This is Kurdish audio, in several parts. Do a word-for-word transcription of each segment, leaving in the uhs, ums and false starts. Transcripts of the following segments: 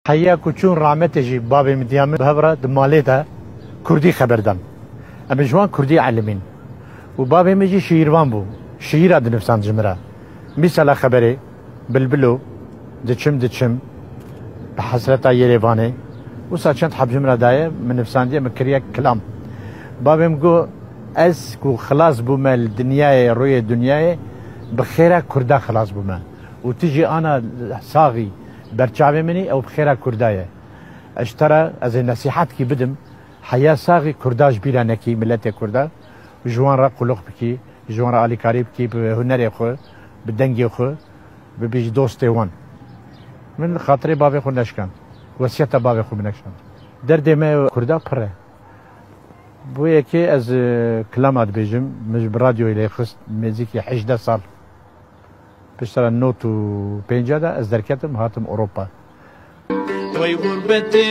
Heya ku çûn rahmetê jî, bavê min diya min bi hev re di malê de kurdî xeber dan. Em ê ji wan kurdî elimîn. Û bavê min jî şîîrvan bû. Şîîra dinivsand ji min re. Mîsela xeberê, Bilbilo, Diçim diçim, Bi hesreta Yerêvanê. Wisa çend heb ji min re daye, min nivsandiye, min kiriye kilam. Bavê min got, ez ku xilas bûme li dinyayê, rûyê dinyayê, bi xêra kurda xilas bûme. Û tu jî ana saxî ber çavê min î, ew bi xêra kurda ye. Ez ji te re, ez ê nesîhetkî bidim, heya saxî kurda ji bîra nekî, miletê kurda, ji wan re qulux bikî, ji wan re alîkarî bikî, bi hunerê xwe, bi dengê xwe, bibî ji dostê wan. Min li xatirê bavê xwe neşkand. Wesiyeta bavê xwe min neşkand. Derdê me kurda pir e. Bo yekê ez, e, kilama dibêjim, min ji bi radyoyê lê xist, nêzîkî hejdeh sal. Piştre nod û pênca de ez derketim, hatim Ewropa. Wey gurbetê,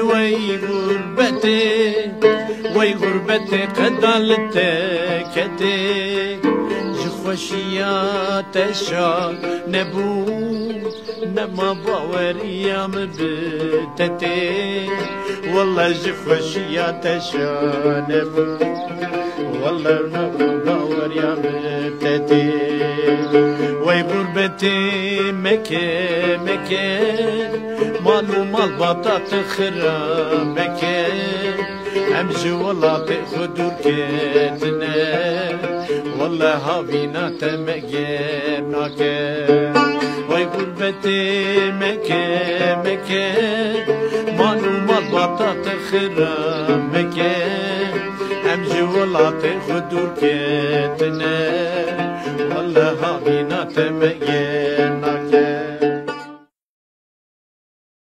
wey gurbetê, wey gurbetê qeda li te ketê. Ji xweşiya te şa nebû, nema baweriya min bi te tê. Wele ji xweşiya te şa nebû. Wele nema baweriya min bi te tê. Wey gurbetê meke, meke, mal û malbata te xira meke. Em ji welatê xwe dûr ketine, wele havîna te me gêr nake. Wey gurbetê meke, meke, mal û malbata te xira meke. Em ji welatê xwe dûr ketine, wele havîna te me gêr